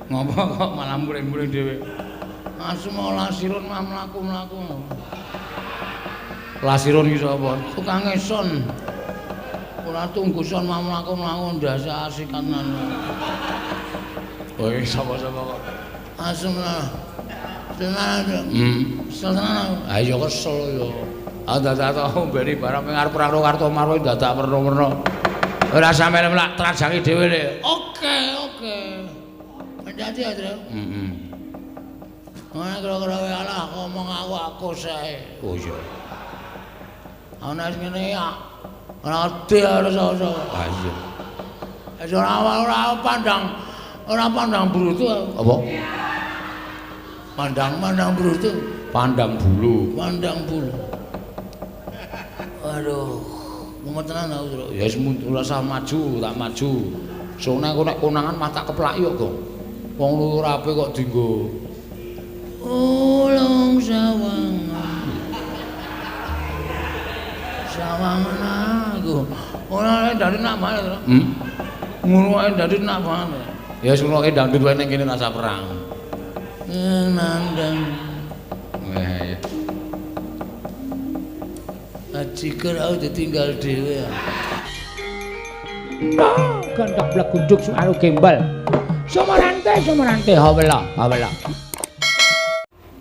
Ngopo kok malah muring-muring dhewe? Asu mau lasirun mah mlaku-mlaku. Lasirun iki sapa? Tukang son. Ora tunggu son mah mlaku-mlaku ndase asikanan. Oh, sapa-sapa kok? Asu lah. Tenan. Kesel tenan. Ha iya kesel ya. Ah dadak tau mbeni barang ngarep karo Kartomarwa dadak werna-werna. Ora sampe mlak trajangi dhewe le. Oke, oke. Hati-hati ya, Tru. Heeh. Ora kira-kira alah ngomong aku sae. Oh iya. Ana sing ngene ya. Ora ade harus iso. Ha iya. Wis ora pandang brutu. Apa? Pandang brutu. Pandang bulu. Pandang bulu. Aduh, mumet tenan aku, Tru. Ya wis ora usah maju, tak maju. Sone aku nek konangan mah tak keplaki kok, Gong. Wong ora apik kok dienggo. Ulung sawangan. Sawangan aku. Ora dadi nak banget, Tru. Ngono wae dadi nak banget. Ya wis ngono dangdut wae ning kene rasa perang. Nandang. Wah ya. Ajiker aku ditinggal dhewe. Gondok blegunduk suaru gembel. Sumarante sumarante hawela hawela.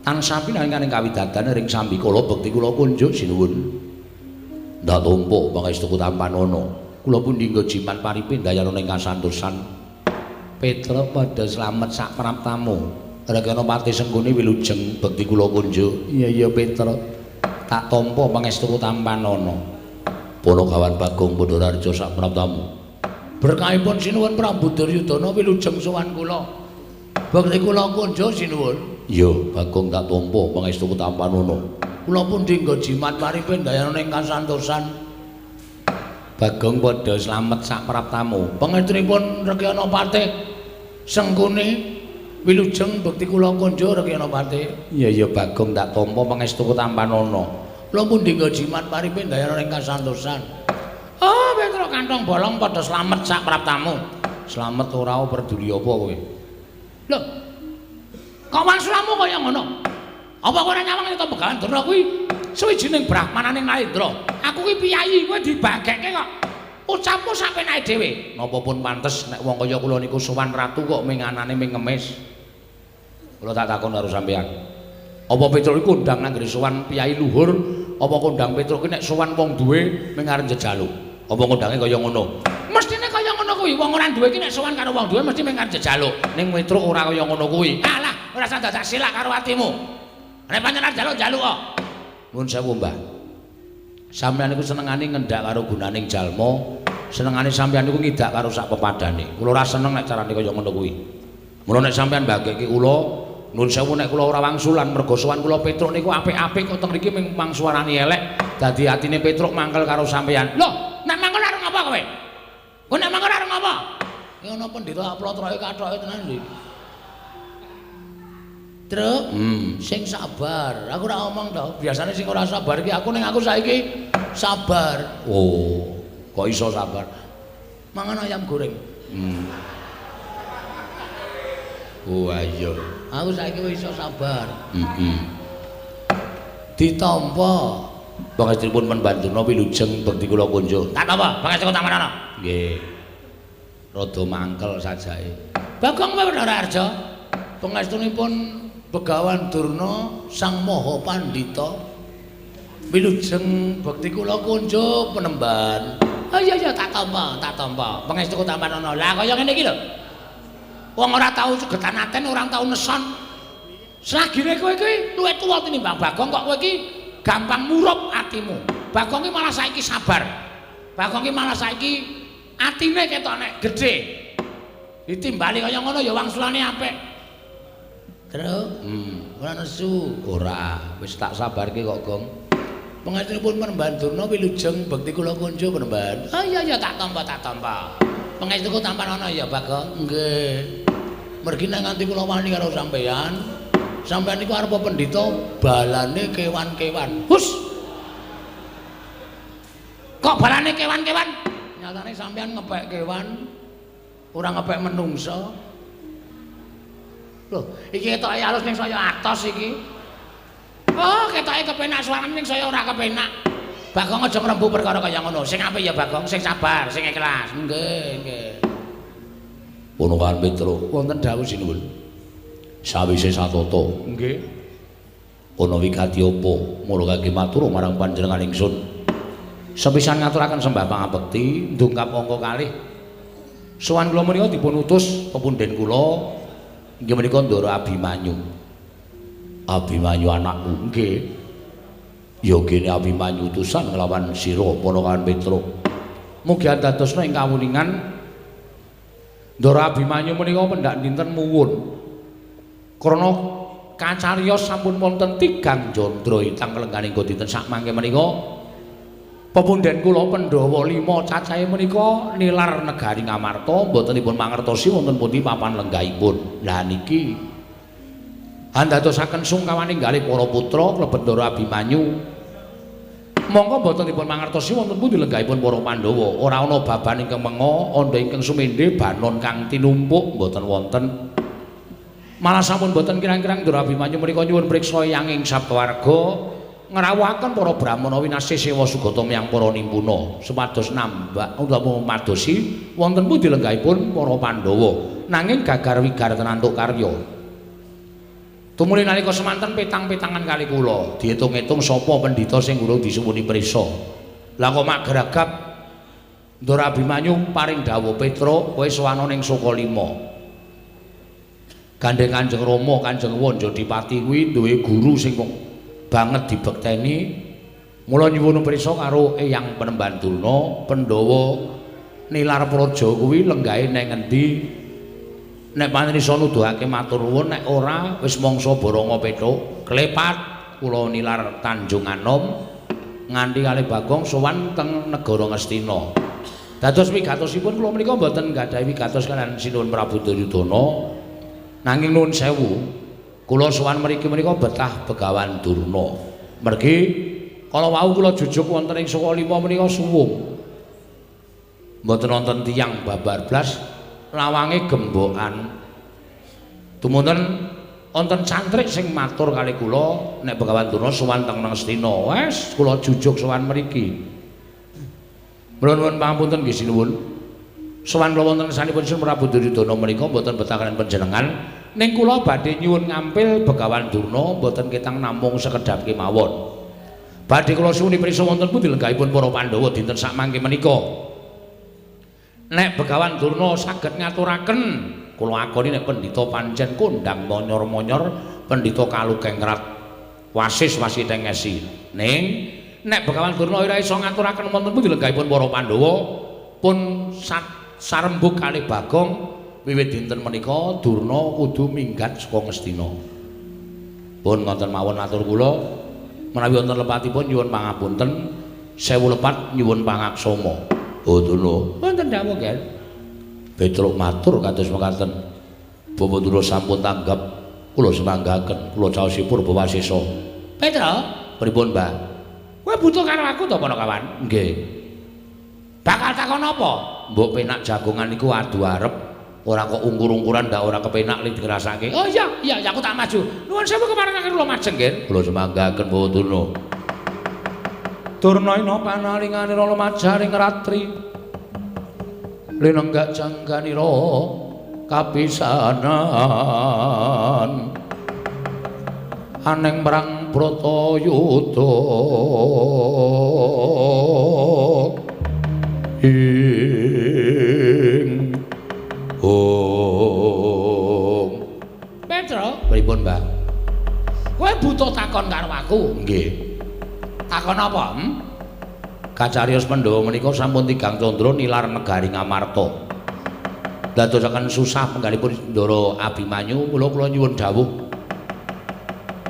Tansah pinangan ing kawidadan ring sambikala bekti kula kunjuk sinuwun. Ndak tampa pangestu tampanana. Kula pundi nggo jimat paripe ndayana ing kasantosan. Petra padha slamet sak praptamu. Rekana pati senggone wilujeng bekti kula kunjuk. Iya iya Petra. Tak tampa pangestu tampanana. Panagawan Bagong Pandharaharja sak praptamu. Berkahipun sinuwun Prabu Duryudana wilujeng sowan kula. Bekti kula kunjuk sinuwun. Iya, Bagong tak tampa pangestu tampanana. Kula pundi nggo jimat paripe ndayana ing kasantosan. Bagong padha slamet sak praptamu. Pangestunipun Rekyana Patih Sengkuni wilujeng bekti kula kunjuk Rekyana Patih. Iya iya Bagong tak tampa pangestu tampanana. Kula pundi nggo jimat paripe ndayana ing kasantosan. Oh, Petruk kantong bolong padha slamet sak praptamu. Slamet ora peduli apa kowe? Lho. Kok wangsulamu kaya ngono? Apa kowe ora nyawang yen Begawan Durna kuwi suwijining brahmananing Narendra? Aku kuwi piyayi, kowe dibagekke kok. Ucapmu sak penake dhewe. Napa pun pantes nek wong kaya kula niku sowan ratu kok minganane ming ngemis. Kula tak takon karo sampeyan. Apa Petruk iku kondang anggere sowan piyayi luhur, apa kondang Petruk ki nek sowan wong duwe ming arep njejaluk? Apa kondange kaya ngono? Mestine kaya ngono kuwi, wong ora duwe ki nek sowan karo wong duwe mesti ming arep njejaluk. Ning Petruk ora kaya ngono kuwi. Alah, ora usah dadak silak karo atimu. Nek pancen arep njaluk-njaluk kok. Nuwun sewu, Mbah. Sampeyan niku senengane ngendak karo gunaning jalma, senengane sampeyan niku ngidak karo sak pepadane. Kula ora seneng nek carane kaya ngono kuwi. Mula nek sampeyan mbagekke kula, nuwun sewu nek kula ora wangsulan mergo sowan kula Petruk niku apik-apik kok teng mriki ming mangsuarani elek, dadi atine Petruk mangkel karo sampeyan. Lho, nek mangkel arep ngapa kowe? Kowe nek mangkel arep ngapa? Ki ana pendhita aplotroke kathoke tenan lho iki. Truk, sing sabar. Aku ora omong to. Biasane sing ora sabar iki aku, ning aku saiki sabar. Oh, kok iso sabar? Mangan ayam goreng. Oh iya. Aku saiki wis iso sabar. Heeh. Ditampa pangestunipun Pendurna wilujeng bekti kula kunjuk. Tak tampa pangestu tampanana. Nggih. Rada mangkel sajake. Bagong Pandharaharja. Pangestunipun Begawan Durna Sang Maha Pandhita wilujeng bekti kula kunjuk penemban. Oh iya iya tak tampa, tak tampa. Pangestu tampanana. Lah kaya ngene iki lho. Wong ora tau cegetan aten, ora tau neson. Selagine kowe iki luwih tuwa tinimbang Bagong kok kowe iki gampang murup atimu. Bagong ki malah saiki sabar. Bagong ki malah saiki atine ketok nek gedhe. Ditimbali kaya ngono ya wangsulane apik. Truk, ora nesu. Ora, wis tak sabarke kok, Gong. Pangestunipun Penemban Durna wilujeng bekti kula kunjuk Penemban. Oh iya iya tak tampa, tak tampa. Pangestuku tampanana ya, Bagong. Nggih. Mergi nek nganti kula wani karo sampeyan, sampeyan niku arep pendhita balane kewan-kewan. Hus. Kok balane kewan-kewan? Nyatane sampeyan ngepek kewan, ora ngepek menungsa. Lho, iki ketoke alus ning saya atos iki. Oh, ketoke kepenak suarane ning saya ora kepenak. Bagong aja ngrembug perkara kaya ngono. Sing apik ya Bagong, sing sabar, sing ikhlas. Nggih, nggih. Ponokan Petro, wonten dawuh sinuwun. Sawise satata. Nggih. Ana wigati apa mula kangge matur marang panjenengan ingsun. Sepisan ngaturaken sembah pangabekti ndungkap angka kalih. Sowan kula menika dipun utus pepundhen kula inggih menika Ndara Abimanyu. Abimanyu anakku. Nggih. Ya kene Abimanyu utusan nglawan sira Ponokan Petro. Mugi andadosna ing kawuningan Ndara Abimanyu menika pendak dinten muwun. Krana kacariyos sampun wonten tigang jandra itang lengganing dinten sakmangke menika pepundhen kula Pandhawa 5 cacahe menika nilar negari Ngamarta mboten dipun mangertosi wonten pundi papan lenggahipun. Lah niki andadosaken sungkawaning galih para putra klebet Ndara Abimanyu. Monggo mboten dipun mangertosi wonten pundi lenggahipun para Pandhawa. Ora ana baban ingkang menga, andha ingkang sumendhe, banon kang tinumpuk mboten wonten. Malah sampun mboten kirang-kirang Ndara Abimanyu menika nyuwun priksa eyang ing sabawarga ngrawuhaken para brahmana winasih sewa sugata miyang para nimpuna supados nambah utawa madosi wonten pundi lenggahipun para Pandhawa. Nanging gagar wigar tenantuk karya. Tumuli nalika semanten petang-petangan kali kula diitung-itung sapa pendhita sing urung disuwuni prisa. Lah kok mak geragap Ndara Abimanyu paring dawuh, Petro kowe sowana ning Sukalima. Gandeng Kanjeng Rama, Kanjeng Wanjadipati kuwi duwe guru sing banget dibekteni. Mula nyuwun prisa karo Eyang Penemban Durna, Pandhawa nilar praja kuwi lenggahe nang endi? Nek pancen iso nuduhake matur nuwun, nek ora wis mangsa boronga petuk klepat kula nilar Tanjung Anom nganti kalih Bagong sowan teng negara Ngastina. Dados wigatosipun kula menika mboten nggadahi wigatos kaliyan Sinuwun Prabu Duryudana. Nanging nuwun sewu, kula sowan mriki menika betah Begawan Durna. Mergi kala wau kula jujuk wonten ing Sukalima menika suwung. Mboten wonten tiyang babar blas, lawange gembokan. Tumunten wonten cantrik sing matur kali kula nek Begawan Durna sowan teng Ngastina. Wes kula jujuk sowan mriki. Mula nuwun pangapunten nggih sinuwun. Sowan kula wonten sanipun Sinuwun Prabu Duryudana menika mboten betah kaliyan panjenengan. Ning kula badhe nyuwun ngampil Begawan Durna mboten ketang namung sekedhap kemawon. Badhe kula suwuni prisa wonten pundi lenggahipun para Pandhawa dinten sakmangke menika. Nek Begawan Durna saged ngaturaken, kula akoni nek pendhita pancen kondhang monyor-monyor, pendhita kalukengrat wasis wasiteng esi. Ning nek Begawan Durna ora iso ngaturaken wonten pundi lenggahipun para Pandhawa, pun sarembug kalih Bagong wiwit dinten menika Durna kudu minggat saka Ngastina. Pun ngoten mawon atur kula, menawi wonten lepatipun nyuwun pangapunten, sewu lepat nyuwun pangaksama. Oh Durna, wonten dawuh nggih. Petruk matur kados mekaten. Bapak Durna sampun tanggap, kula semanggaken, kula caosipun Purba Wasesa. Petro, pripun, Mbah? Kowe butuh karo aku to, Panakawan? Nggih. Bakal takon apa? Mbok penak jagongan iku adu arep, ora kok ungkur-ungkuran ndak ora kepenak li dirasake. Oh iya, iya, aku tak maju. Nuwun sewu keparengaken kula majeng nggih. Kula semanggaken Bapak Durna. Durna ina panalinganira lumajaring ratri. Linenggak jangganira kapisanan. Aneng marang Bratayuda. Ing Om. Petro, pripun, Mbah? Kowe butuh takon karo aku? Nggih. Takon apa? Kacariyos Pandhawa menika sampun tigang candra nilar negari Ngamarta. Dadosaken susah penggalipun Ndara Abimanyu, mula kula nyuwun dawuh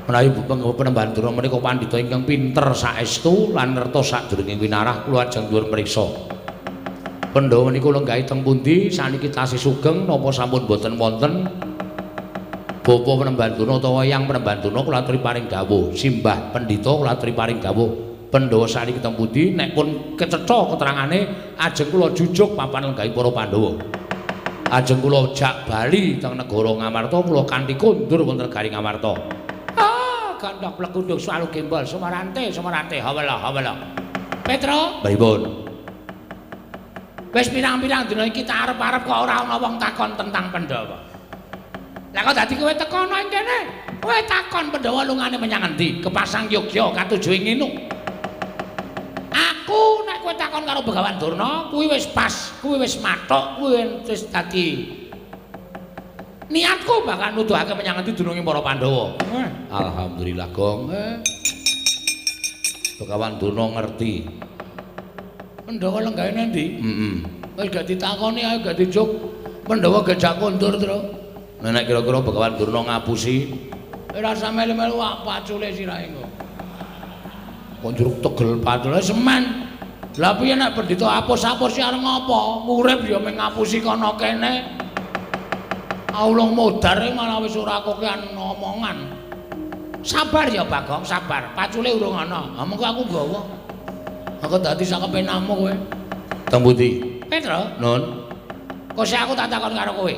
menawi Penemban Durna menika pandhita ingkang pinter saestu lan ngertos sadurunge winarah, kula ajeng nyuwun priksa. Pandhawa niku lenggahi teng pundi saniki tasih sugeng napa sampun boten wonten? Bapa Penemban Durna utawa Eyang Penemban Durna kula aturi paring dawuh, simbah pendhita kula aturi paring dawuh. Pandhawa saniki teng pundi? Nek pun kecetha keterangane ajeng kula jujuk papan lenggahi para Pandhawa. Ajeng kula jak bali teng negara Ngamarta, kula kanthi kondur wonten negari Ngamarta. Ah, gandhok plegundhuk swalu gembol sumarante sumarante hawala hawala. Petro, pripun? Wis pirang-pirang dina iki tak arep-arep kok ora ana wong takon tentang Pandhawa. Lah kok dadi kowe teko ana ing kene? Kowe takon Pandhawa lungane menyang endi? Kepasang Yogya katuju ing nginu. Aku nek kowe takon karo Begawan Durna, kuwi wis pas, kuwi wis mathuk, kuwi wis dadi niatku bakal nuduhake menyang endi dununge para Pandhawa. Alhamdulillah, Gong. Begawan Durna ngerti. Pandhawa lenggahe endi? Heeh. Wis gak ditakoni ae gak dijuk. Pandhawa gejak kondur, Tru. Nek kira-kira Begawan Durna ngapusi, ora usah melu-melu pacule sirahe engko. Kok njuruk tegel pacule semen. Lah piye nek pendhita apus-apus arep ngopo? Urip ya mung ngapusi kono kene. Aulung modar malah wis ora kokean omongan. Sabar ya Bagong, sabar. Pacule urung ana. Ha mengko aku nggawa. Aku dadi sakepenamu kowe. Teng pundi? Petro. Nun. Kok sik aku tak takon karo kowe.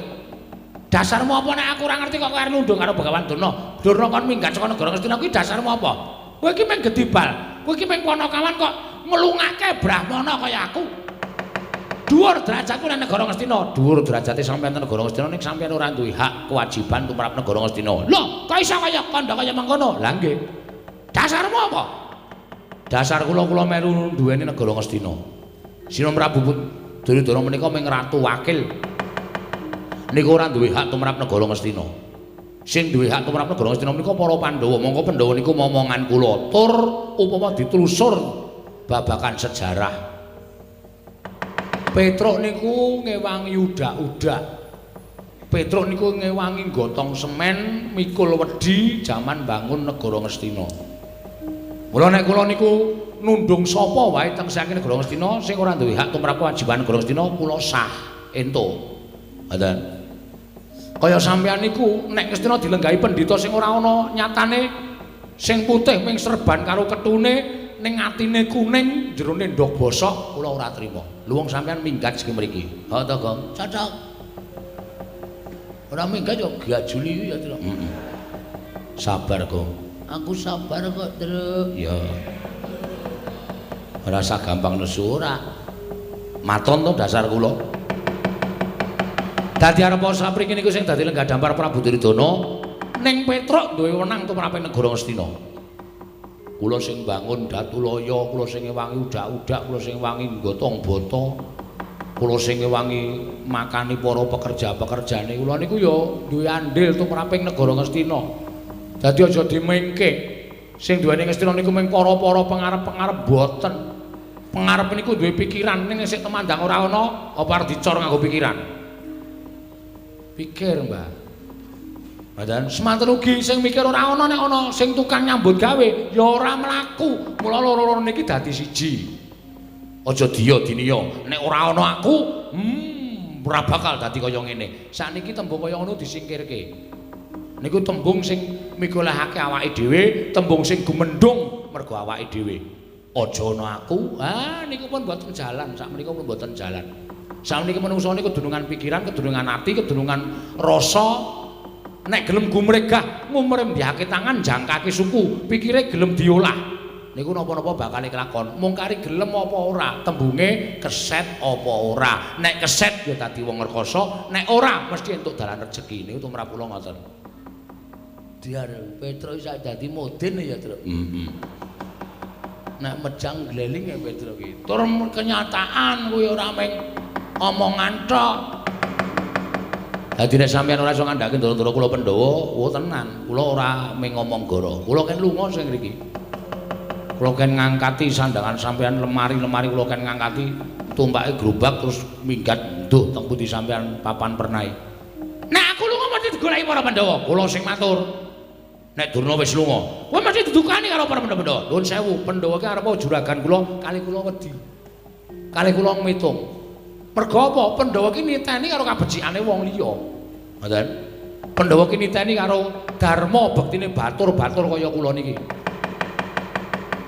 Dasarmu apa nek aku ora ngerti kok kowe arep nundung karo Begawan Durna? Durna kon minggat saka negara Ngastina kuwi dasarmu apa? Kowe iki mung gedibal. Kowe iki mung panakawan kok nglungake brahmana kaya aku. Dhuwur derajatku nang negara Ngastina. Dhuwur derajate sampeyan nang negara Ngastina ning sampeyan ora duwe hak kewajiban tumrap negara Ngastina. Lho, kok iso kaya kandha kaya mengkono? Lah nggih. Dasarmu apa? Dasar kula kula melu duweni negara Ngastina. Sina Prabu Duryudana menika mung ratu wakil. Niku ora duwe hak tumrap negara Ngastina. Sing duwe hak tumrap negara Ngastina menika para Pandhawa. Mongko Pandhawa niku momongan kula. Tur upama ditelusur babakan sejarah. Petruk niku ngewangi udak-udak. Petruk niku ngewangi gotong semen, mikul wedi jaman bangun negara Ngastina. Mula nek kula niku nundung sapa wae teng saking negara Ngastina sing ora duwe hak tumrap kewajiban negara Ngastina kula sah entuk. Ngoten. Kaya sampeyan niku nek Ngastina dilenggahi pendhita sing ora ana nyatane sing putih ming serban karo ketune ning atine kuning jerone ndog bosok kula ora trima. Lho wong sampeyan minggat sing mriki. Ha to, Gong? Cocok. Ora minggat yo gajuli ya, Tru. Heeh. Sabar, Gong. Aku sabar kok, Tru. Ya. Ora usah gampang nesu ora. Maton to dasar kula. Dadi arep sapriki niku sing dadi lenggah dampar Prabu Duryudana ning Petruk duwe wenang tumrap negara Ngastina. Kula sing bangun Datulaya, kula sing ngewangi udak-udak, kula sing ngewangi gotong bata, kula sing ngewangi makani para pekerja-pekerjane. Kula niku ya duwe andil tumraping negara Ngastina. Dadi aja dimengke. Sing duweni Ngastina niku mung para-para pengarep-pengarep boten. Pengarep niku duwe pikiran ning sik temandang ora ana, apa arep dicor nganggo pikiran? Pikir, Mbah. Badan semanten ugi sing mikir ora ana nek ana sing tukang nyambut gawe ya ora mlaku. Mula loro-loro niki dadi siji. Aja diya diniya. Nek ora ana aku, ora bakal dadi kaya ngene. Sakniki tembung kaya ngono disingkirke. Niku tembung sing migolehake awake dhewe, tembung sing gumendhung mergo awake dhewe. Aja ana aku. Ah niku pun mboten jalan, sakmenika pun mboten jalan. Sakmeniki manungsa niku kedunungan pikiran, kedunungan ati, kedunungan rasa. Nek gelem gumregah, ngumrembyake tangan, jangkake suku, pikire gelem diolah. Niku napa-napa bakal kelakon. Mung kari gelem apa ora, tembunge keset apa ora. Nek keset ya dadi wong rekasa, nek ora mesti entuk dalan rejeki. Niku tumrap kula ngoten. Diar Petro iso dadi modin ya, Tru. Heeh. Nek mejang gleling ya Petro ki. Tur kenyataan kuwi ora mung omongan tok. Dadi nek sampeyan ora iso ngandhake ndara-ndara kula Pandhawa, oh tenan, kula ora mung ngomong goro. Kula ken lunga sing ngriki. Kula ken ngangkati sandangan sampeyan lemari-lemari kula ken ngangkati tumpake gerobak terus minggat nduh teng pundi sampeyan papan pernahe. Nek aku lunga mesti digoleki para Pandhawa, kula sing matur. Nek Durna wis lunga, kowe mesti didukani karo para Pandhawa. Nuwun sewu, Pandhawa ki arep juragan kula, kali kula wedi. Kali kula ngitung. Mergo apa? Pandhawa ki niteni karo kabecikane wong liya. Ngoten. Pandhawa ki niteni karo dharma bektine batur-batur kaya kula niki.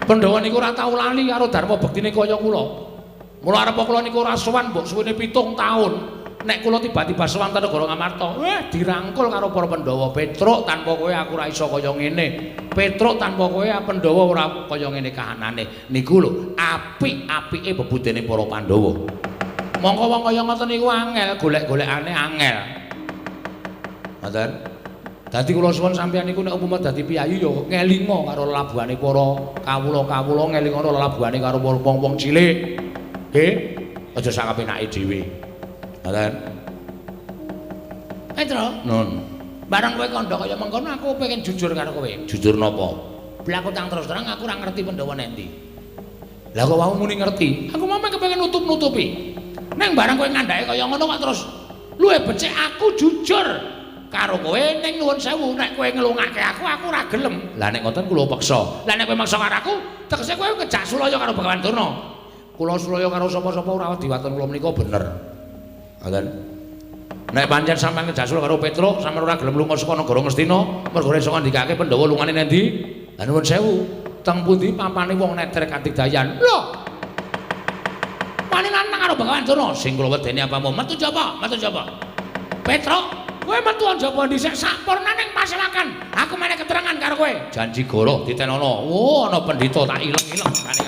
Pandhawa niku ora tau lali karo dharma bektine kaya kula. Mula arep kula niku ora sowan mbok suwene 7 taun. Nek kula tiba-tiba sowan ten negara Ngamarta, dirangkul karo para Pandhawa. Petruk tanpa kowe aku ora iso kaya ngene. Petruk tanpa kowe Pandhawa ora kaya ngene kahanane. Niku lho apik-apike bebudene para Pandhawa. Mongko wong kaya ngoten niku angel, golek-golekane angel. Ngoten. Dadi kula suwun sampeyan niku nek umpama dadi piyayi ya ngelinga karo lelabuhane para kawula-kawula, ngelinga lelabuhane karo wong-wong cilik. Nggih, aja sak kapenake dhewe. Ngoten. Petro, nun. Barang kowe kandha kaya mengkono aku pengen jujur karo kowe. Jujur napa? Blaku tang terus terang aku ora ngerti Pandhawa nendi. Lah kok wau muni ngerti? Aku mau kepengin nutup-nutupi. Ning barang kowe ngandhake kaya ngono kok terus luwih becik aku jujur karo kowe ning nuwun sewu nek kowe ngelungake aku aku ora gelem. Lah nek ngoten kula peksa. Lah nek kowe maksa karo aku, tegese kowe kejak sulaya karo Begawan Durna. Kula sulaya karo sapa-sapa ora wedi waton kula menika bener. Ngoten. Nek pancen sampeyan kejak sulaya karo Petruk, sampeyan ora gelem lunga saka negara Ngastina, mergo iso ngandikake Pandhawa lungane nendi? Lah nuwun sewu, teng pundi papane wong netrek kadigdayan? Lho. Wani nantang karo Begawan Durna, sing kula wedeni apamu? Metu jaba, metu jaba. Petruk, kowe metu njaba dhisik sampurna ning pasewakan. Aku meneh keterangan karo kowe. Janji goroh ditenono. Oh, ana pendhita tak ileng-ileng kane.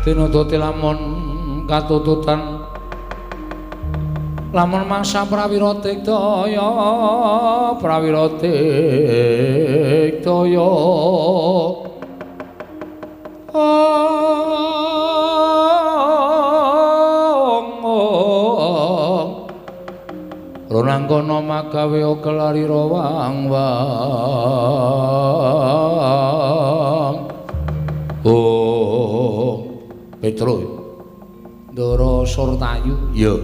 Tinututi lamun katututan lamun mangsa prawira tiktaya prawira tiktaya Ronangkana magawe kelari rawang wang. Oh Petro Ndara Surtayu. Ya.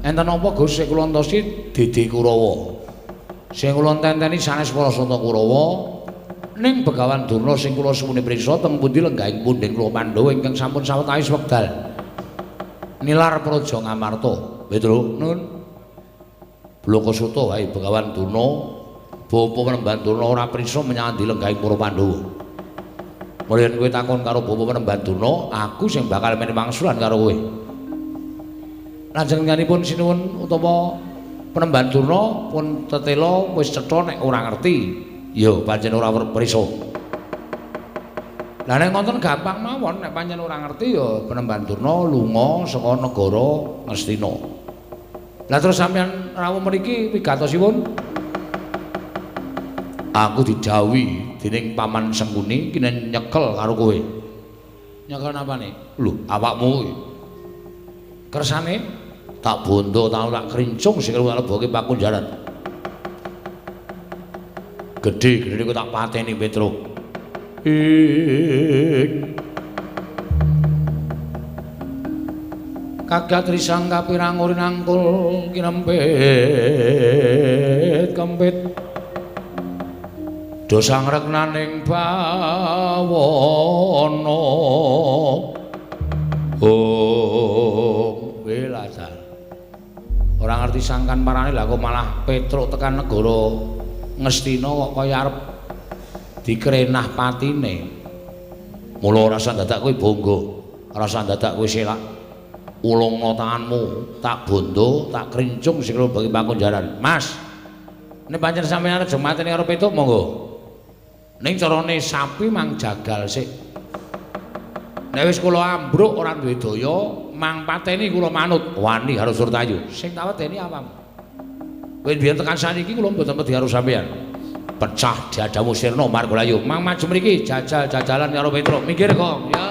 Enten apa Gus sing kula entosi Dede Kurawa. Sing kula tenteni sanes para Santa Kurawa ning Begawan Durna sing kula suwuni prisa teng pundi lenggahing punden kula Pandhawa ingkang sampun sawetawis wekdal nilar Praja Ngamarta. Petro nun. Blakasuta wae Begawan Durna, bapa Panembahan Durna ora prisa menyang endi lenggahing para Pandhawa. Mulane kowe takon karo bapa Panembahan Durna, aku sing bakal meni wangsulan karo kowe. Lanjenenganipun sinuwun utawa Panembahan Durna pun tetela wis cetha nek ora ngerti. Ya pancen ora prisa. Lah nek ngoten gampang mawon, nek pancen ora ngerti ya Panembahan Durna lunga saka negara Ngastina. Lah terus sampeyan rawuh mriki wigatosipun? Aku didhawuhi dening Paman Sengkuni kene nyekel karo kowe. Nyekel napane? Lho, awakmu kuwi. Kersane tak bondo tau tak krincung sing tak leboke pakunjaran. Gedhe-gedhe ku tak pateni Petruk. Ing kagat risang kapirang rinangkul kinempit kempit. Dosa ngreknaning bawana. Oh, welajal. Ora ngerti sangkan parane lah kok malah Petruk tekan negara Ngastina kok kaya arep dikrenah patine. Mula ora usah dadak kowe bangga, ora usah dadak kowe selak. Ulungna tanganmu, tak bondo, tak krincung sing bagi pakunjaran. Mas, nek pancen sampeyan arep mateni karo Petruk monggo. Ning carane sapi mang jagal sik. Nek wis kula ambruk ora duwe daya, mang pateni kula manut wani karo Surtayu. Sing tak wedeni awakmu. Kowe biyen tekan saniki kula mboten wedi karo sampeyan. Pecah dadamu sirna margalayu. Mang maju mriki jajal-jajalan karo Petruk. Minggir kok. Ya.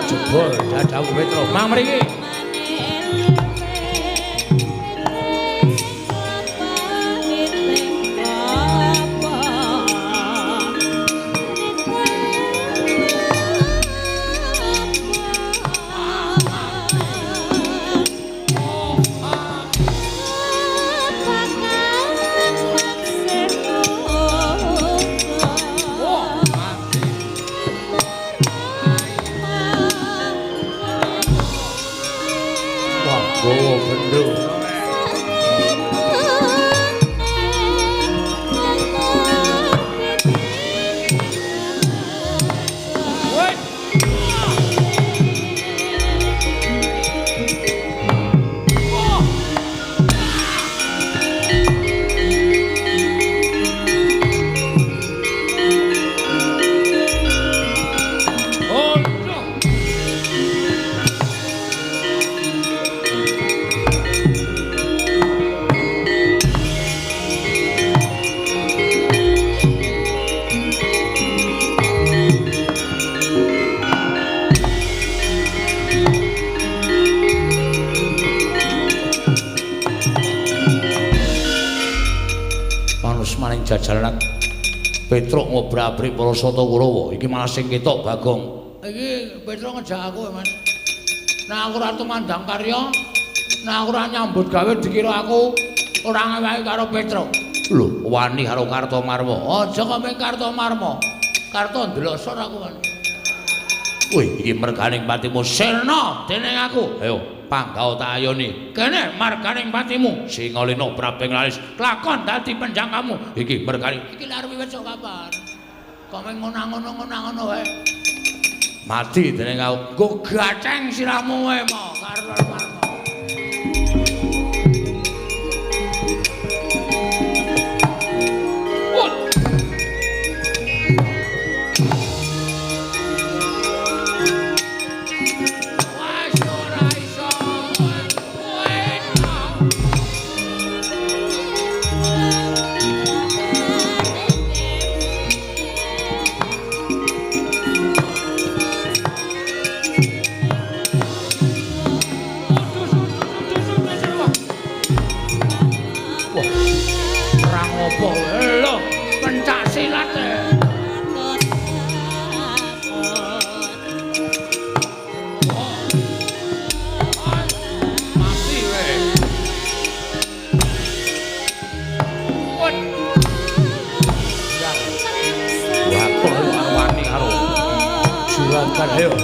Jebol dadamu Petro. Mang mriki. Jajalan Petruk ngobrak-abrik para sata Kurawa. Iki malah sing ketok Bagong. Iki Petruk ngejak aku, Mas. Nah aku ora tumandang karya, nah aku ora nyambut gawe dikira aku ora ngewehi karo Petruk. Lho, wani karo Kartomarma. Aja kok mung Kartomarma. Karto ndelosor aku, Mas. Wih, iki merganing patimu sirna dening aku. Ayo, panggao tak ayoni. Kene marganing patimu Singalina Prabing Laris. Klakon dadi penjangkamu. Iki merganing. Iki lha arep wiwit sok kapan? Kok mung ngono-ngono wae. Mati dening aku. Nggo gaceng sirahmu wae mo Kartomarma. Ayo.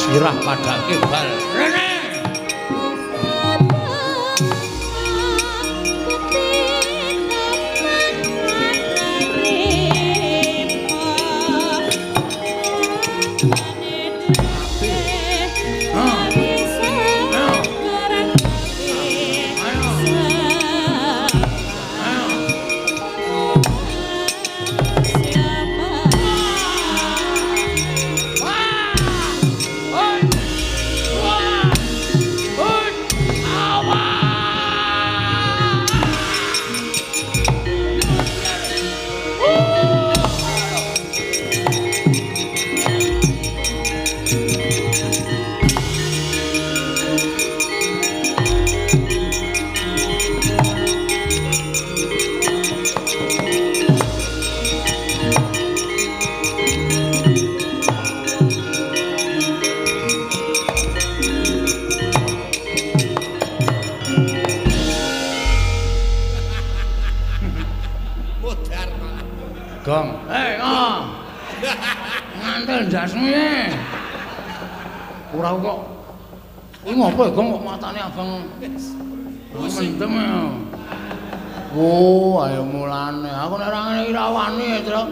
Sirah padake bal. Rene. Gong. nyantel ndasmu ye. Ora kok. Kuwi ngopo ya, Gong, kok matane abang. Mendem ya. Oh, ayo mulane. Aku nek ora ngene iki ra wani ya, Truk.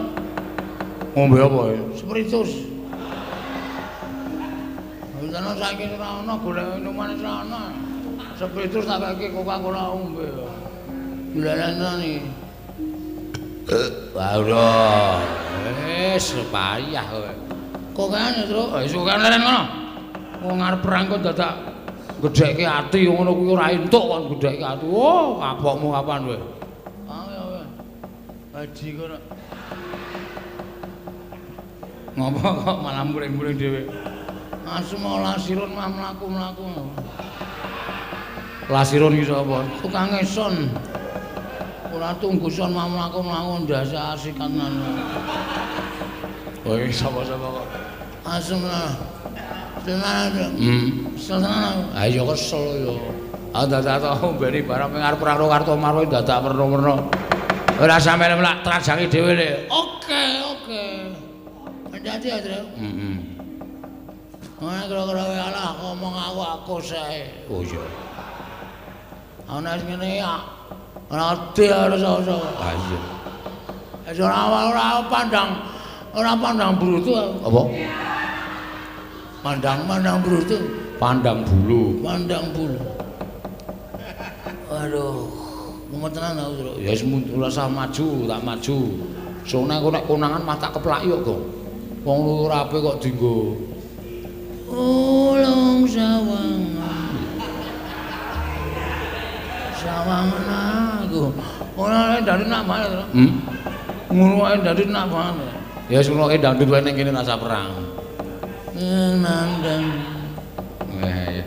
Ngombe apa ya? Spiritus. Wonten saiki ora ana golek minuman ora ana. Spiritus tak keke Coca-Cola ngombe. Lha iki. Wah, wis payah kowe. Kokean ya, Truk. Wis kokean leren ngono. Wong arep perang kok dadak gedhekke ati ngono kuwi ora entuk kok gedhekke ati. Oh, kapokmu kapan kowe? Ayo kowe. Haji kono. Ngopo kok malah muring-muring dhewe? Asu mau lasirun mah mlaku-mlaku. Lasirun iki sapa? Tukang son. Ora tunggu son mah mlaku-mlaku ndase asikan. Oh, iki sapa-sapa kok? Asem lah. Tenan. Tenan. Ha iya kesel ya. Ah dadak to ombeni barang arep perang karo Kartomarwa dadak werna-werna. Ora sampe mlak trajangi dhewe le. Oke, oke. Hati-hati ya, Truk. Heeh. Ora kira-kira alah ngomong aku sae. Oh iya. Ana sing ngene ya. Ora ati harus sapa. Ha iya. Wis ora pandang brutu. Apa? Pandang brutu. Pandang bulu. Pandang bulu. Aduh, mumet tenan aku, Truk. Ya wis mundur usah maju, tak maju. Sone aku nek konangan mah tak keplaki kok, Gong. Wong ora apik kok dienggo. Ulung sawangan. Sawangan aku. Ora dadi nak banget, Truk. Ngono wae dadi nak banget. Ya wis ngono dangdut wae ning kene rasa perang. Nandang. Ya.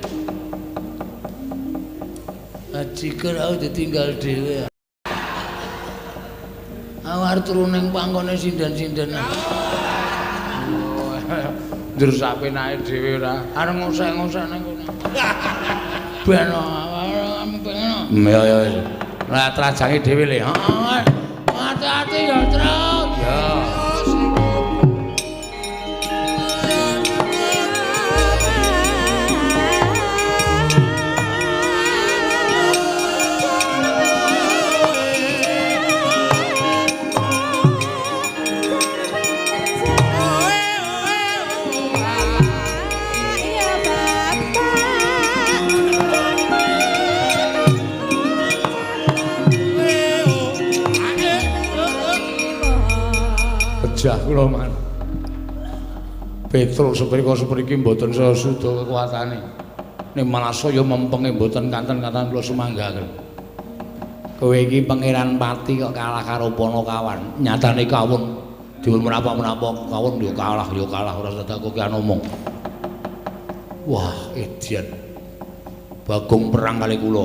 Ajiker aku ditinggal dhewe. Aku arep turu ning pangkone sinden-sindenan. Njur sak penake dhewe ora. Arep ngosek-ngosek ning kono. Ben awakmu pengen. Ya ya wis. Lah trajange dhewe le. Heeh. Hati-hati ya, Truk. Ya. Pejah kula man. Petruk seprika sepriki mboten saya suda kekuatane. Ning malah saya mempenge mboten kanten-kanten kula sumanggaken. Kowe iki Pangeran Pati kok kalah karo Panakawan. Nyatane kawon dipun menapa-menapa kawon ya kalah ora dadak kokean omong. Wah, edian. Bagong perang kali kula.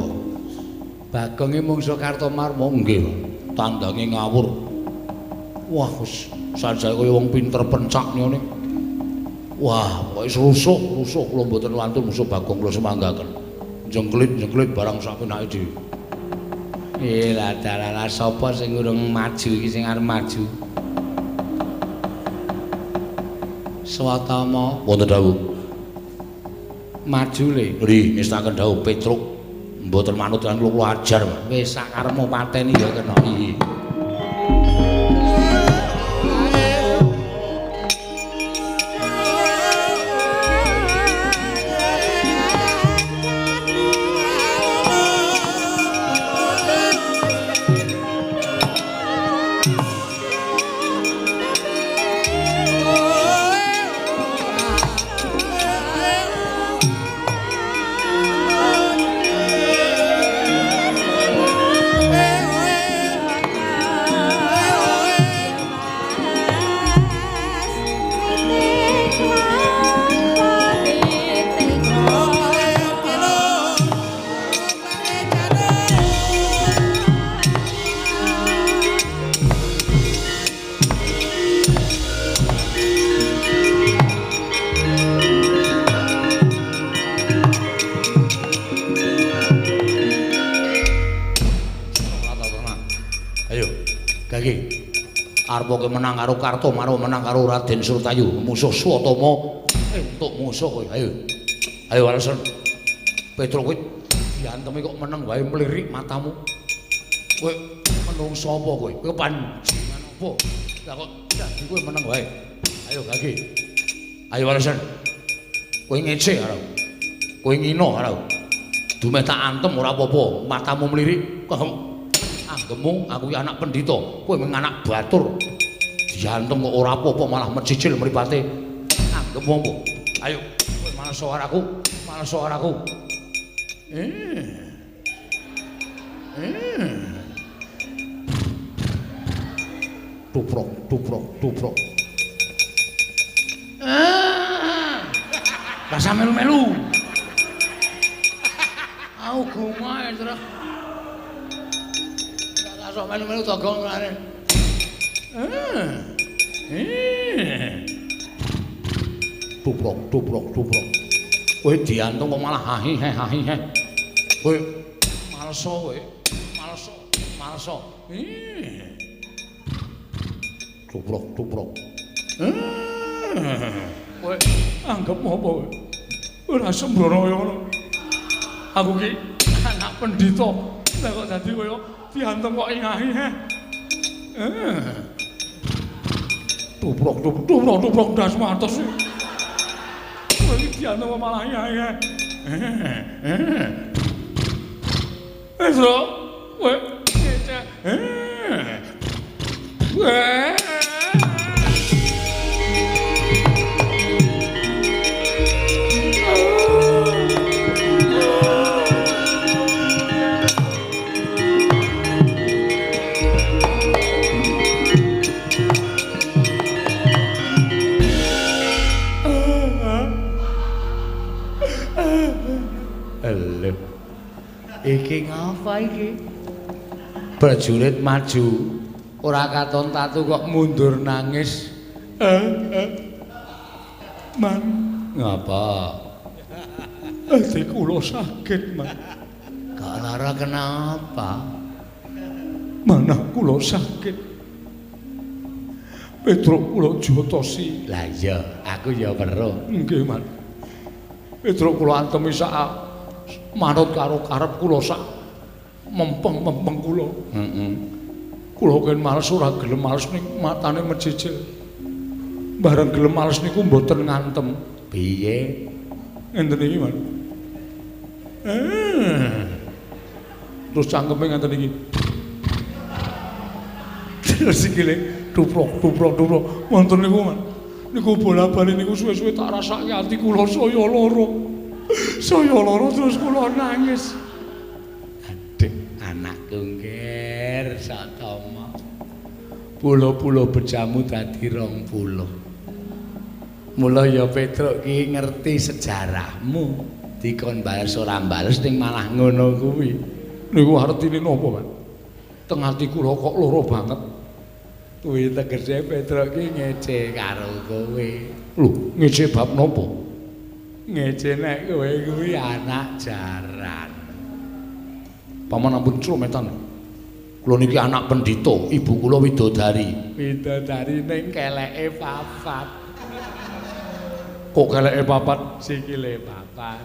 Bagonge mungsuh Kartomarma nggih. Tandange ngawur. Wah, wis sanjaya kaya wong pinter pencak ngene. Wah, pokoke rusuh kula mboten wantun musuh Bagong kula sumanggaken. Jengklit-jengklit barang sak penake dhewe. Eh, lah dalah sapa sing urung maju iki sing arep maju? Swatama wonten dawuh. Maju le. Nggih, ngestaken dawuh Petruk mboten manut lan kula ajar. Wis sak karepmu pateni ya kena. Iya. Arep kowe menang karo Kartomarwa, menang karo Raden Surtayu, musuh Swatama. Entuk musuh kowe. Ayo. Ayo walesan. Petruk kowe diantemi kok meneng wae mlirik matamu. Kowe menungso apa kowe? Kowe panjenengan apa? Lah kok dadi kowe meneng wae. Ayo gage. Ayo walesan. Kowe ngece karo. Kowe ngino karo. Dumeh tak antem ora apa-apa, matamu mlirik. Anggemu aku ki anak pendhita, kowe mung anak batur. Diantem kok ora apa-apa malah mecicil mripate. Anggemu apa? Ayo, kowe males karo aku, males karo aku. Tuprok, tuprok, tuprok. Rasa melu-melu. Aku gumae terus. Rasa melu-melu togong ngene. Tuprok, tuprok, tuprok. Kowe diantung kok malah hahi he hahi he. Kowe maleso kowe. Maleso, maleso. Tuprok, tuprok. Kowe anggap apa kowe? Ora sembrono kaya ngono. Aku ki anak pendhita. Lah kok dadi kaya diantem kok ingahi he. Tuprok, tuprok, tuprok, tuprok ndas matos. Kowe iki diantem kok malah ingahi he. Wis lho, kowe ngece. Lho. Iki ngapa iki? Prajurit maju, ora katon tatu kok mundur nangis. Man, ngapa? Ati kula sakit, Man. Kok lara kenapa? Manah kula sakit. Petruk kula jotosi. Lah iya, aku ya weruh. Nggih, Man. Petruk kula antemi sak manut karo karep kula sak mempeng-mempeng kula. Heeh. Kula ken males ora gelem males ning matane mecicil. Bareng gelem males niku mboten ngantem. Piye? Ngenten iki, Man. Terus cangkeme ngenten iki. Terus sikile tuprok tuprok tuprok. Wonten niku, Man. Niku bola-bali niku suwe-suwe tak rasake ati kula saya lara. Saya lara terus kula nangis. Aduh, anakku ngger Satama. Pulo-pulo bejamu dadi 20. Mula ya Petruk ki ngerti sejarahmu. Dikon bales ora bales ning malah ngono kuwi. Niku artine napa, Pak? Teng ati kula kok lara banget. Kuwi tegese Petruk ki ngece karo kowe. Lho, ngece bab napa? Ngece nek kowe kuwi anak jaran. Paman ampun crometan. Kula niki anak pendhita, ibu kula widodari. Widodari ning keleke papat. Kok keleke papat? Sikile papat.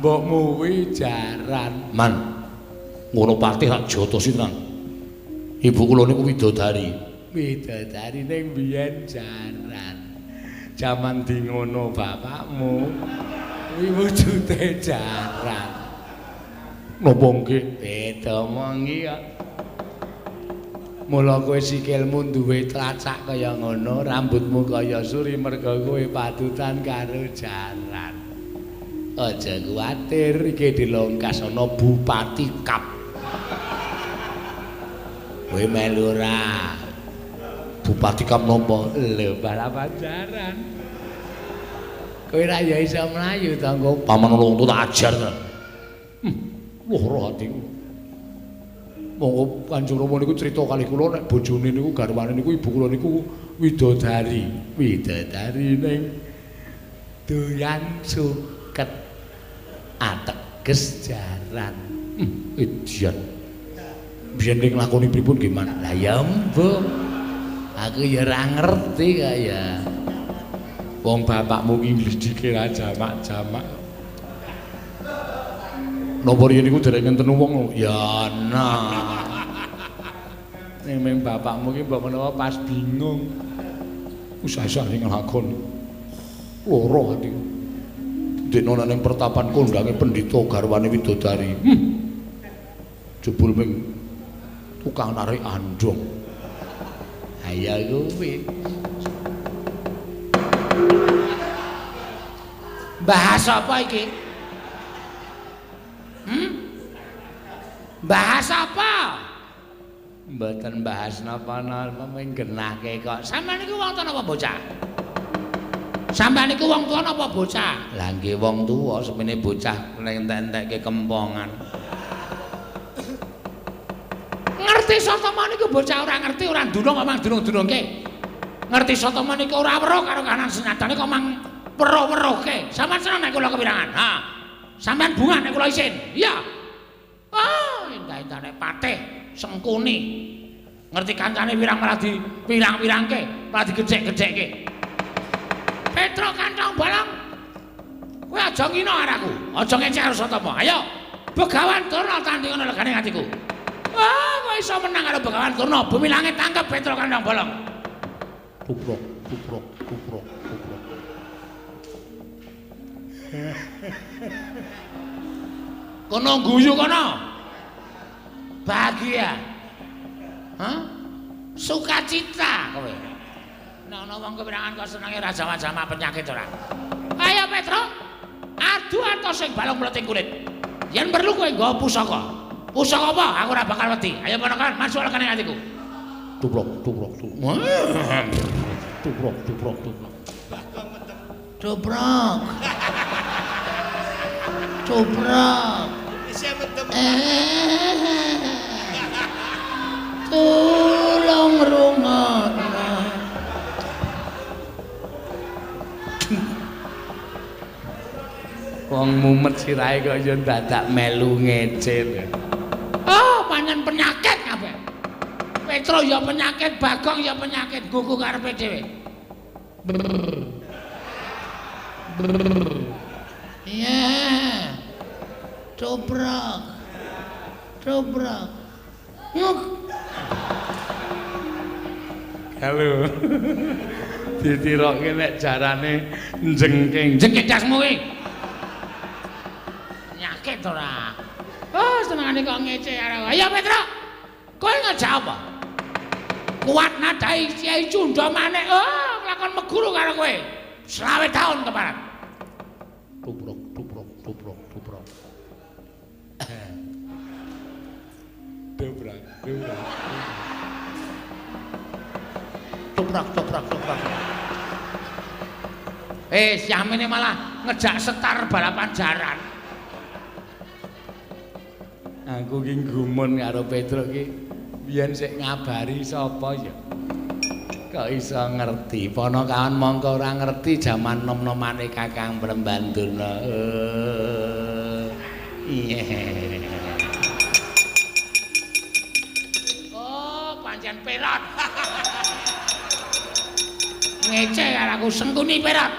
Mbokmu kuwi jaran. Man. Ngono patih tak jotosi tenan. Ibu kula niku widodari. Widodari ning biyen jaran. Jaman di ngono bapakmu kuwi wujude jaran. Napa nggih? Beda mongi kok. Mula kowe sikilmu duwe tlacak kaya ngono, rambutmu kaya suri merga kowe patutan karo jaran. Aja kuwatir, iki dilongkas ana Bupati Kap. Kowe melu ora? Bupati Kap napa? Lho, balapan jaran. Kowe ra ya iso mlayu to, engko paman wong tak ajar ta. Lara atiku. Monggo Kanjeng Rama niku crita kalih kula nek bojone niku garwane niku ibu kula niku widodari. Widodari ning doyan suket ateges jaran. Edian. Biyen ning lakoni pripun nggih, Man? Lah ya mbuh. Aku ya ora ngerti kaya. Wong bapakmu ki nglidike ra jamak-jamak. Napa riyen niku dereng ngenten wong? Ya ana. Ning ming bapakmu ki mbok menawa pas bingung. Usah-usah ning nglakon. Lara atiku. Dene ana ning pertapan kondange pendhita garwane widodari. Jebul ming tukang narik andhong. Ha ya kuwi. Bahas apa iki? Bahas apa? Mboten bahas napa-napa, mung genahke kok. Sampeyan niku wong tuwa napa bocah? Sampeyan niku wong tuwa napa bocah? Lah nggih wong tuwa, semene bocah entek-entekke kempongan. Ngerti Satama niku bocah ora ngerti, ora ndunung kok mang dunung-dunungke. Ngerti Satama niku ora weruh karo kanan senyatane kok mang weruh-weruhke. Sampeyan seneng nek kula kepirangan? Ha. Sampeyan bungah nek kula isin. Iya. Ah, endah-endahne patih Sengkuni. Ngerti kancane wirang malah di pirang-pirangke, malah digecek-gecekke. Petro kantong bolong. Kowe aja ngina karo aku, aja ngecek karo Satama. Ayo, Begawan Durna tandingono legane atiku. Ah, kowe iso menang karo Begawan Durna. Bumi langit tangkep Petro kantong bolong. Tuprok, tuprok, tuprok, tuprok. Kono guyu kono. Bahagia. Hah? Sukacita kowe. Nek ana wong kepirangan kok senenge ora jamak-jamak penyakit ora. Ayo Petro, adu atos sing balung mleting kulit. Yen perlu kowe nggawa pusaka. Pusaka apa? Aku ora bakal wedi. Ayo ponakan, masuk lekane atiku. Tuprok, tuprok, tuprok. Tuprok, tuprok, tuprok. Tuprok. Tuprok. Tulung rungokno. Wong mumet sirahe kok ya dadak melu ngece. Oh, pancen penyakit kabeh. Petro ya penyakit, Bagong ya penyakit, gugu karepe dhewe. Iya. Tuprok. Tuprok. Nguk. Halo. Ditiroke nek jarane njengking. Njengking dasmu kuwi. Penyakit ora. Oh, senengane kok ngece karo. Ayo Petro. Kowe ngejak apa? Kuat nadai Kyai Cunda Manik. Oh, lakon meguru karo kowe. 20 tahun keparat. Tuprok, tuprok, tuprok, tuprok. Dobrak, dobrak. Toprak, toprak, toprak. Syamine malah ngejak setar balapan jaran. Aku ki gumun karo Petro ki biyen sik ngabari sapa ya. Kok iso ngerti? Ponokawan mongko ora ngerti jaman nom-nomane Kakang Brembanduna. Iya. Oh, pancen perot. Ngece karo aku Sengkuni perot.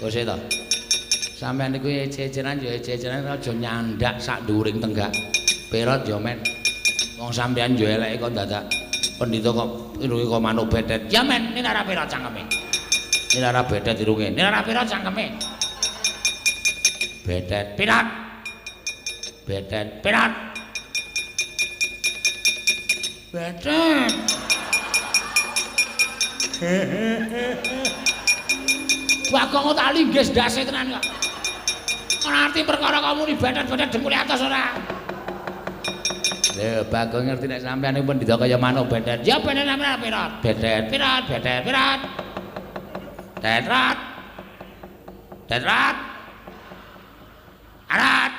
Kose to. Sampeyan niku ece-ecenan ya ece-ecenan aja nyandak sak dhuwuring tenggak. Perot ya men. Wong sampeyan ya eleke kok dadak pendhita kok irunge kok manuk betet. Ya men, ini ora perot cangkeme. Ini ora betet irunge. Ini ora perot cangkeme. Betet perot. Betet perot. Betet. Bagong tak linggis ndase tenan kok. Ora arti perkara kamu ni betet-betet dengkule atas ora. Lho, Bagong ngerti nek sampean niku pendhita kaya manuk betet. Ya betet sampean perot. Betet perot, betet perot. Tetrat. Tetrat. Arat.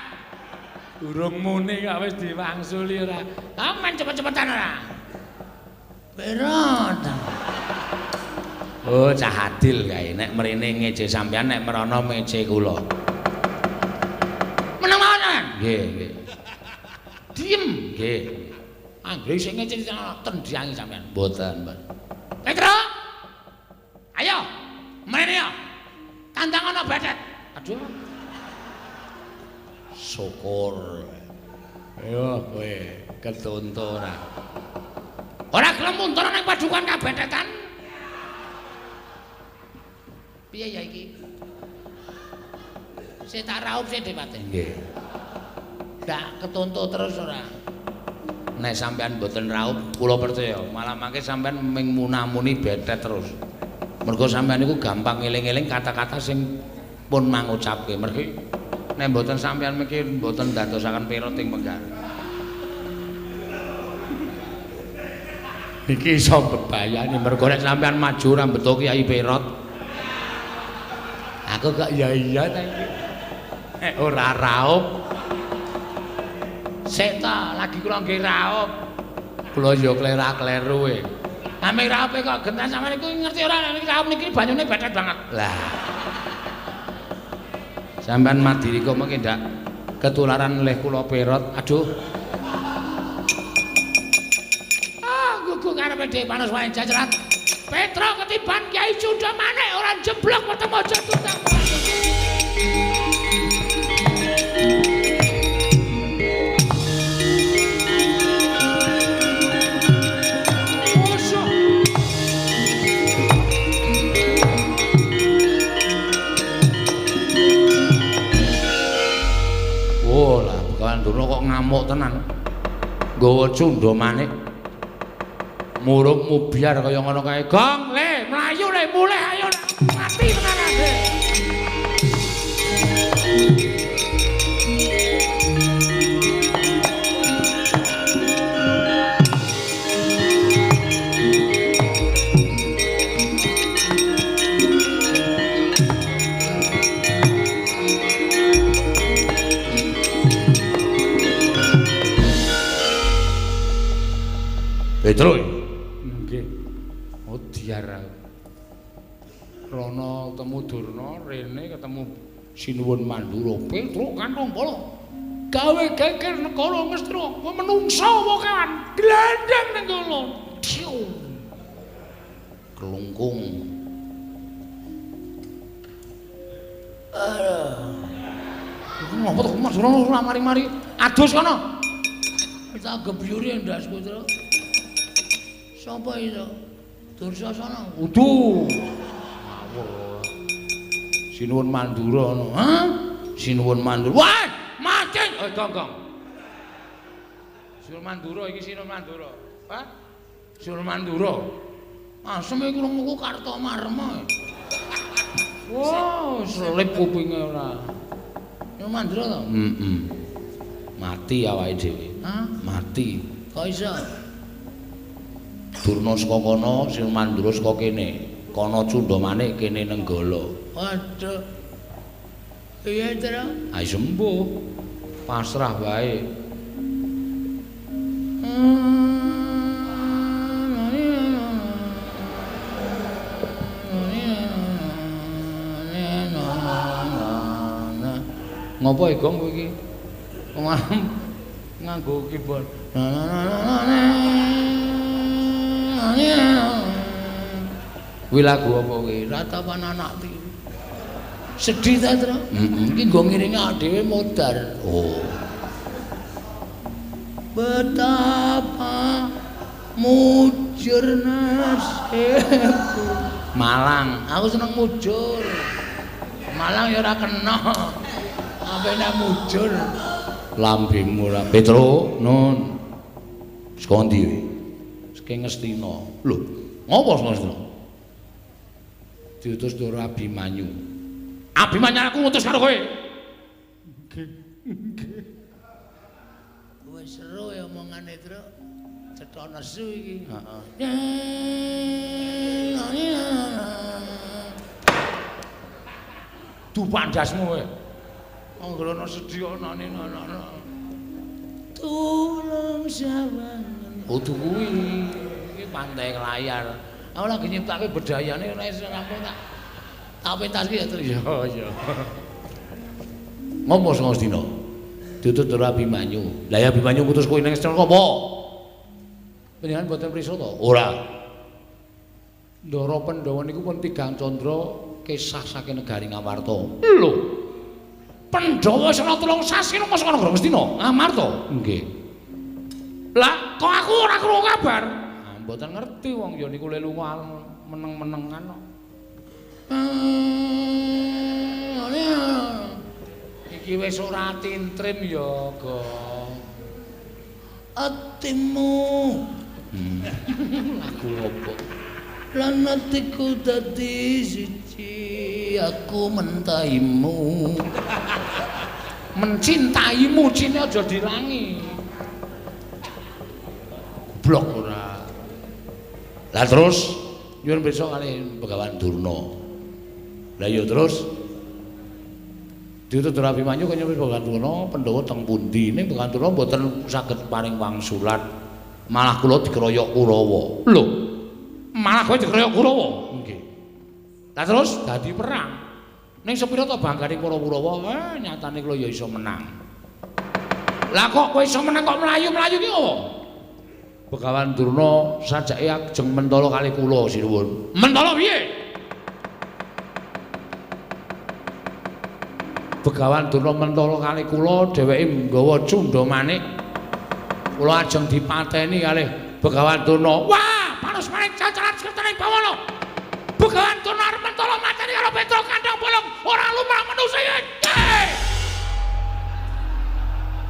Durung muni kok wis diwangsuli ora. Aman cepet-cepetan ora. Perot. Oh, cah adil kae. Nek mrene ngece sampean, nek mrono ngece kula. Meneng mawon. Nggih, nggih. Diem, nggih. Anggere sing ngece tendyangi sampean. Mboten, mboten. Petro. Ayo, mrene ya. Tandang ana bethet. Aduh. Syukur. Ayo kowe ketonto ora. Ora gelem muntur nang padukan kabethetan. Piye ya iki? Sik tak raup sik Depate. Nggih. Ndak ketonto terus ora. Nek sampean mboten raup, kula percaya malah mangke sampean ming munamuni bethet terus. Mergo sampean niku gampang ngeling-eling kata-kata sing pun mangucapke. Mergi nek mboten sampean miki mboten ndadosaken perot ing penggar. Iki iso bebayani mergo nek sampean maju ora mbeto Kyai Perot. Aku kok ya iya ta iki. Nek ora raup. Sik ta, lagi kula nggih raup. Kula ya klera-kleru e. Ame raupe kok gentas sampean niku ngerti ora nek raup niki banyune bethet banget. Lah. Sampean madiri kok mengki ndak ketularan leh kula perot. Aduh. Ah, gugu karepe dhewe panas wae jajrat. Petro ketiban Kyai Cunda Manik ora jeblok weteng aja tutang. Oh lah, Begawan Durna kok ngamuk tenan. Nggawa cunda manik. Muruk mubyar kaya ngono kae. Gong, le, mlayu le, mulih ayo mati tenan ade. Petro. Nggih. Oh diar aku. Rono ketemu Durna, rene ketemu Sinuwun Mandura. Petro kantong pala. Gawe geger negara Ngastina, kowe menungsa apa kewan? Glandang ning kono. Diu. Kelungkung. Aduh. Iku ngopo to Mas Rono ora mari-mari. Adus kono. Tak gebyuri ndasku, Tru. Sapa itu? Dursasana. Udu. Ngawur. Sinuwun Mandura ngono. Hah? Sinuwun Mandura. Wah, mati. Eh, gong, gong. Sinuwun Mandura iki Sinuwun Mandura. Hah? Sinuwun Mandura. Asem iki krungu Kartomarma. Wah, selip kupinge ora. Sinuwun Mandura to? Heeh. Mati awake dhewe. Hah? Mati. Kok iso? Durna saka kono, Sinuwun Mandura saka kene. Kono Cunda Manik, kene Nenggala. Waduh. Piye, Tru? Ayo sembuh. Pasrah wae. Ngopo e, Gong, kowe iki? Nganggo keyboard. Kuwi lagu apa kuwi? Ratapan anak tiri. Sedih ta, Tru? Heeh. Iki nggo ngiringi awake dhewe modar. Oh. Betapa mujur nasibku. Malang, aku seneng mujur. Malang ya ora kena. Sampe nek mujur. Lambemu ora. Petro, nun. Saka ndi kowe? Saking Ngastina. Lho, ngopo saka Ngastina? Diutus Ndara Abimanyu. Abimanyu aku ngutus karo kowe. Nggih. Nggih. Wis seru ya omongane, Tru. Cetha nesu iki. Heeh. Dupak ndasmu kowe. Anggere ana sedih ana ana. Tulung sawangen. Kudu kuwi. Iki pantai layar. Aku lagi nyiptake bedayane ora iso rampung tak. Tak pentaske ya, Tru. Ya, ya. Ngopo saka Ngastina? Diutus Ndara Abimanyu. Lah ya Abimanyu ngutus kowe ning Ngastina apa? Panjenengan mboten prisa to? Ora. Ndara Pandhawa niku pun tigang candra kesah saking negari Ngamarta. Lho. Pandhawa wis ana 3 sasi nang saka negara Ngastina, Ngamarta. Nggih. Lah, kok aku ora krungu kabar? Ah, mboten ngerti wong ya niku le lunga meneng-menengan kok. Iki wis ora tintrim ya, Gong. Atimu. Lagu opo? Lan atiku dadi siji, aku mentaimu. Mencintaimu cine aja dilangi. Goblok ora. Lah terus nyuwun pirsa kalih Begawan Durna. Lah ya terus diutus Abimanyu kaya Begawan Durna Pandhawa teng pundi? Ning Begawan Durna mboten saged paring wangsulan. Malah kula dikeroyok Kurawa. Lho. Malah kowe dikeroyok Kurawa? Nggih. Lah terus dadi perang. Ning sepira to banggane para Kurawa? Nyatane kula ya iso menang. Lah kok kowe iso menang kok mlayu-mlayu ki opo? Begawan Durna sajake ajeng mentala kalih kula sinuwun. Mentala piye? Begawan Durna mentala kalih kula, dheweke nggawa cundha manik. Kula ajeng dipateni kalih Begawan Durna. Wah, panus manik cacaran sekertane bawana. Begawan Durna arep mentala mateni karo Petruk kandhang bolong, ora lumrah manusa iki.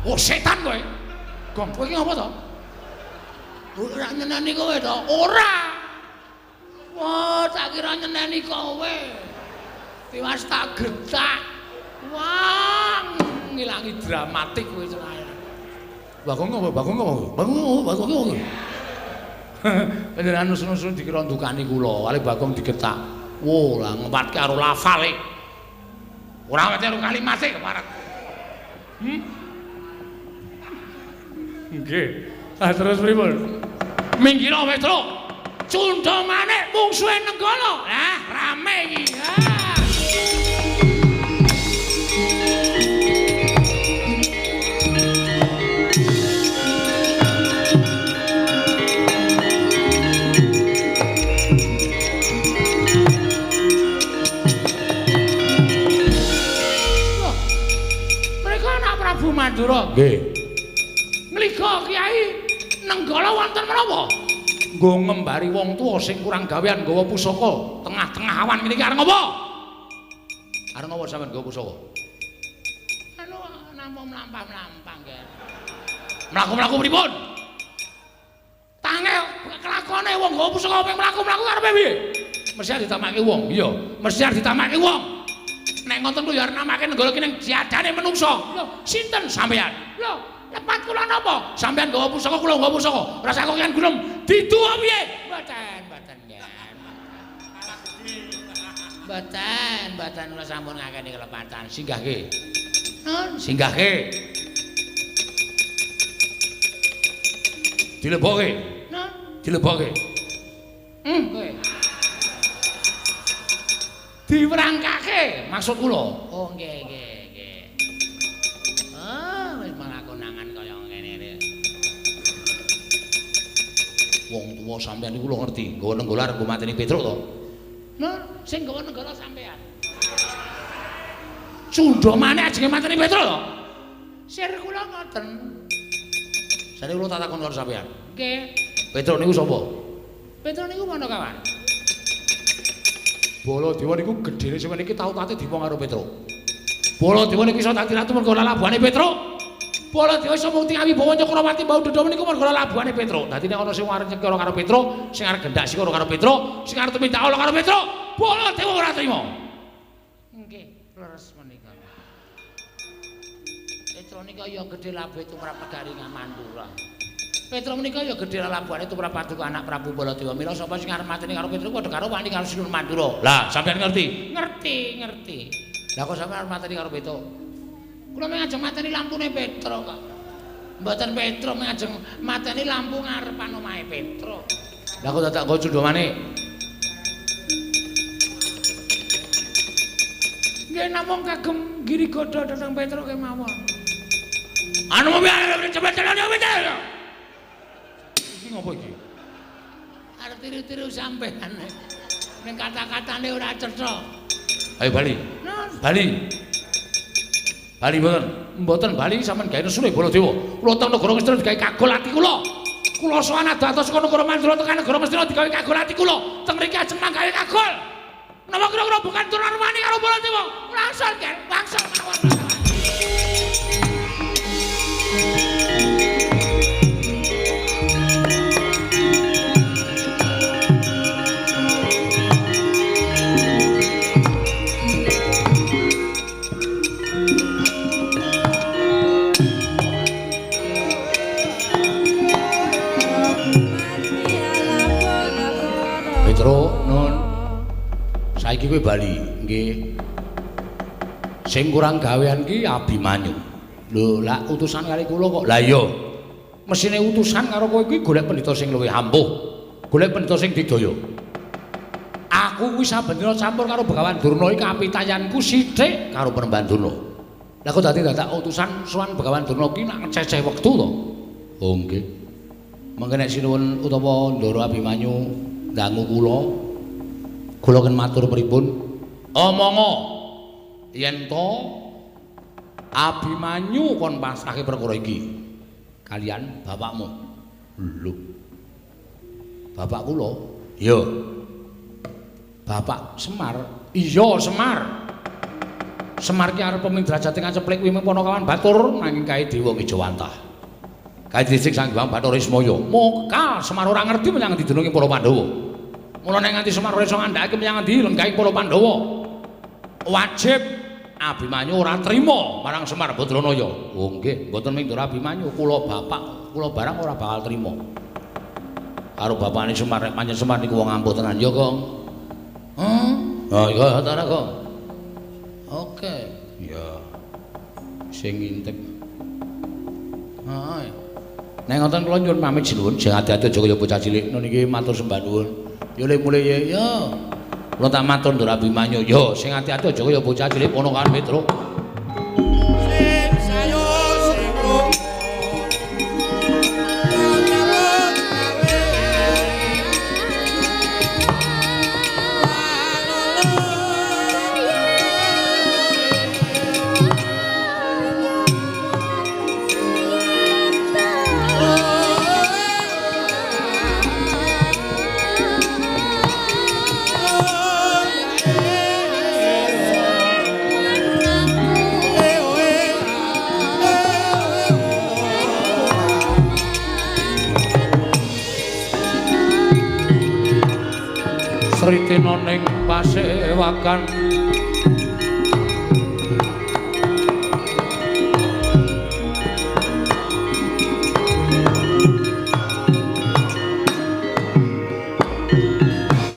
Oh setan kowe. Gong, kowe iki ngapa to? Ora nyeneni kowe to? Ora. Wah, tak kira nyeneni kowe. Tiwas tak getak. Wah, ngilangi dramatik kowe cerai. Bagong apa? Bagong apa? Bagong apa? Bagong apa? Panjenengan nusun-nusun dikira ndukani kula, kali Bagong digetak. Wo, lah ngempatke karo lafale. Ora wete karo kalimate keparat. Nggih. Lah terus pripun? Minggiro Petruk. Cundha manik mungsuhe Nenggala. Lah, rame iki. Ah. Loh, mereka anak Prabu Mandura. Nggih. Ngliga Kyai Nenggala wonten menapa? Nggo ngembari wong tuwa sing kurang gawean nggawa pusaka tengah-tengah awan ngene iki arep ngopo? Arep ngopo sampean nggawa pusaka? Anu namung mlampah-mlampah nggih. Mlaku-mlaku pripun? Tange kelakone wong nggawa pusaka ping mlaku-mlaku karepe piye? Mesti arep ditamake wong. Iya, mesti arep ditamake wong. Nek ngoten ku ya arep namake Nenggala ki ning diadane menungsa. Lho, sinten sampean? Lho, lepat kula napa? Sampean nggawa pusaka, kula nggawa pusaka. Rasa kok kan gunung didu piye? Mboten, mboten nggih. Mboten, mboten kula sampun ngakeni kelepatan. Singgahke. Nun, singgahke. Dilebokke. Nun, dilebokke. Kowe. Diwerangkake maksud kula. Oh, nggih, nggih, nggih. Ah, wis malah konangan kaya ngene iki. Wong tuwa sampean niku lho ngerti, nggawa Nenggala arep nggo mateni Petruk to? Nah, sing nggawa Nenggala sampean. Cundha maneh ajenge mateni Petruk to? Sir kula ngoten. Sane kula tak takon karo sampean. Nggih. Petruk niku sapa? Petruk niku Panakawan. Baladewa niku gedhene sampeyan iki tau tate diwong karo Petruk. Baladewa niku iso dadi ratu mergo lalabuhane Petruk. Baladewa iso mukti awibawa Cakrawati mbau dada niku mergo lalabuhane Petruk. Dadi nek ana sing arep nyekara karo Petruk, sing arep gendak sikara karo Petruk, sing arep tumindak ala karo Petruk, Baladewa ora trima. Nggih, leres menika. Petruk nika ya gedhe labuhe tumrap negari Mandura. Petruk menika ya gedhe lalabuhane tumrap paduka anak Prabu Baladewa. Mila sapa sing arep mateni karo Petruk padha karo wani karo Sinuwun Mandura. Lah, sampeyan ngerti? Ngerti, ngerti. Lah kok sampeyan arep mateni karo Petruk? Kula mung ajeng mateni lampune Petruk kok. Mboten Petruk mung ajeng mateni lampu ngarepan omahe Petruk. Lah kok dadak nggo cundha manik? Nggih namung kagem giri godha dhateng Petruk kemawon. Anu cepet cepet. Iki ngopo iki? Tiru-tiru sampean. Ning kata-katane ora cetha. Ayo bali. Bali. Bali mboten. Mboten bali sampean gawe nesune Baladewa. Kula teng negara Ngastina digawe kagol ati kula. Kula sowan ado-ado saka negara Mandura tekan negara Ngastina digawe kagol ati kula. Teng mriki ajeng manggawe kagol. Napa kira-kira bukan Durna wani karo Baladewa? Langsung, Ger, langsung mawon. Petro, Nun. Saiki kowe bali, nggih. Sing kurang gawean ki Abimanyu. Lho, lak utusan kali kula kok. Lah iya. Mesine utusan karo kowe kuwi golek pendhita sing luwih ampuh. Golek pendhita sing didaya. Aku kuwi saben dina campur karo Begawan Durna iki kapitayanku sithik karo Penemban Durna. Lah kok dadi dadak utusan sowan Begawan Durna ki nak ngececeh wektu to. Oh nggih. Mengke nek sinuwun utawa Ndara Abimanyu dangu kula, kula ken matur pripun? Omongo yen to Abimanyu kon pasrahke perkara iki kalian bapakmu. Lho. Bapak kula? Iya. Bapak Semar? Iya, Semar. Semar ki arep pemidrajate ngaceplik kuwi Panakawan Batur nanging kae dewa Ngejawantah. Kae dhisik Sang Hyang Bathara Ismaya. Moka Semar ora ngerti menyang endi dununge para Pandhawa. Mula nek nganti Semar ora iso ngandhakake menyang endi lenggahing para Pandhawa. Wajib Abimanyu ora trima marang Semar Badranaya. Oh nggih, mboten mung Ndara Abimanyu, kula bapak, kula barang ora bakal trima. Karo bapakne Semar, nek pancen Semar niku wong ampuh tenan ya, Kong. Hah? Oh iya, ta Kong. Oke. Ya. Sing ngintip. Heeh. Nek ngoten kula nyuwun pamit sinuwun, sing ati-ati aja kaya bocah cilik. Nun iki matur sembah nuwun. Ya le mulih ya. Ya. Kula tak matur Ndara Abimanyu. Ya, sing ati-ati aja kaya bocah cilik Ponokawan Petro. Sing sayo sing rukun. Sritina ning pasewakan